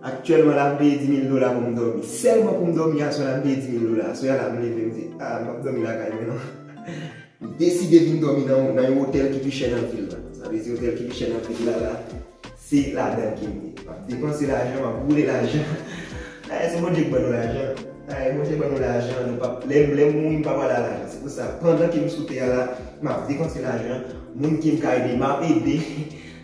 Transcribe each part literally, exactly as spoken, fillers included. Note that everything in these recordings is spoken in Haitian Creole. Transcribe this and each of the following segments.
Aktyèlman la, m peye di mil dola pou m dòmi. Sèlman pou m dòmi aswè la, m peye di mil dola. Aswè a la, m leve, m di, a, m p ap dòmi lakay mwen non. M deside vin dòmi nan, nan yon otèl ki pi chè nan vil la. Sa vle di otèl ki pi chè nan vil la, la, se ladan ke m ye. M ap depanse lajan, m ap boule lajan. Ay, se Bondye k ban nou lajan. Ay, Bondye ban nou lajan, nou p ap, lè, lè m mouri, m p ap ale a lajan. Se pou sa, pandan ke m sou tè a la, m ap depanse lajan. Moun ke m ka ede, m ap ede.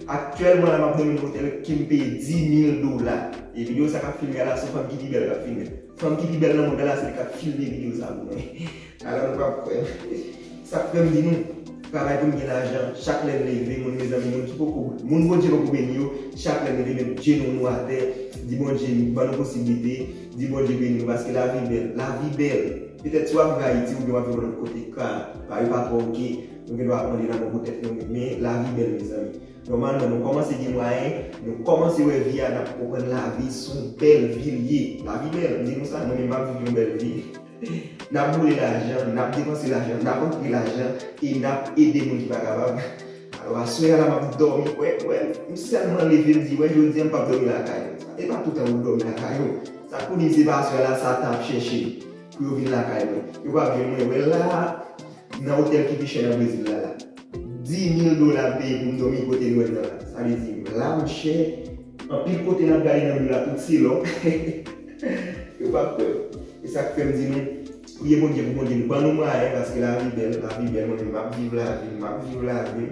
Aktyèlman la, m ap dòmi nan otèl ke m peye di mil dola. E videyo sa k ap filme a la, se yon fanm ki pi bèl k ap filme. Fanm ki pi bèl nan mond la, se li k ap filme videyo sa pou mwen. Alò, nou p ap kwè. Sa k fè m di nou, travay pou n gen lajan, chak lè n leve, moun, mezanmi, moun ki poko, moun Bondye poko beni yo, chak lè n leve, met jenou nou atè, di Bondye ban nou posiblite, di Bondye beni nou, paske lavi bèl, lavi bèl. Petèt si w ap viv Ayiti oubyen w ap viv yon lòt kote, ka, pa, yo pa twò oke, nou gen dwa ap mande lanmò pou tèt nou, men lavi bèl, mezanmi. Nòmalman, nou kòmanse gen mwayen, nou kòmanse wè vi a, n ap konprann lavi se yon bèl vi l ye. Lavi bèl, m di nou sa, mwen menm m ap viv yon bèl vi. N ap boule lajan, n ap depanse lajan, n ap antre lajan, e n ap ede moun ki pa kapab. Alò, aswè a la, m ap dòmi, wè, wè, m sèlman leve, m di, wè, jodi a, m p ap dòmi lakay mwen. E pa toutan ou dòmi lakay ou. Sa k pou di m se pa aswè a la, Satan ap chèche pou yo vin lakay mwen. Yo p ap jwenn mwen, wè la, nan otèl ki pi chè nan Brezil la, la. Di mil dola m peye pou m dòmi kote nou wè m nan la. Sa vle di, la, monchè, anpil kote n ap gade nan nou la, tout se lò. Yo p ap kwè. E sa k fè m di nou, priye Bondye pou Bondye ban nou mwayen, paske lavi bèl, lavi bèl, mwen menm, m ap viv lavi m, m ap viv lavi m.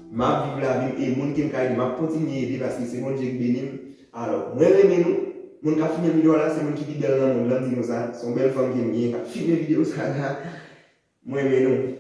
M ap viv lavi m, e moun ke m ka ede, m ap kontinye ede, paske se Bondye ki beni m. Alò, mwen renmen nou. Moun k ap filme videyo a la, se moun ki pi bèl nan mond lan, m di nou sa. Se yon bèl fanm ke m gen, k ap filme videyo sa la. Mwen renmen nou.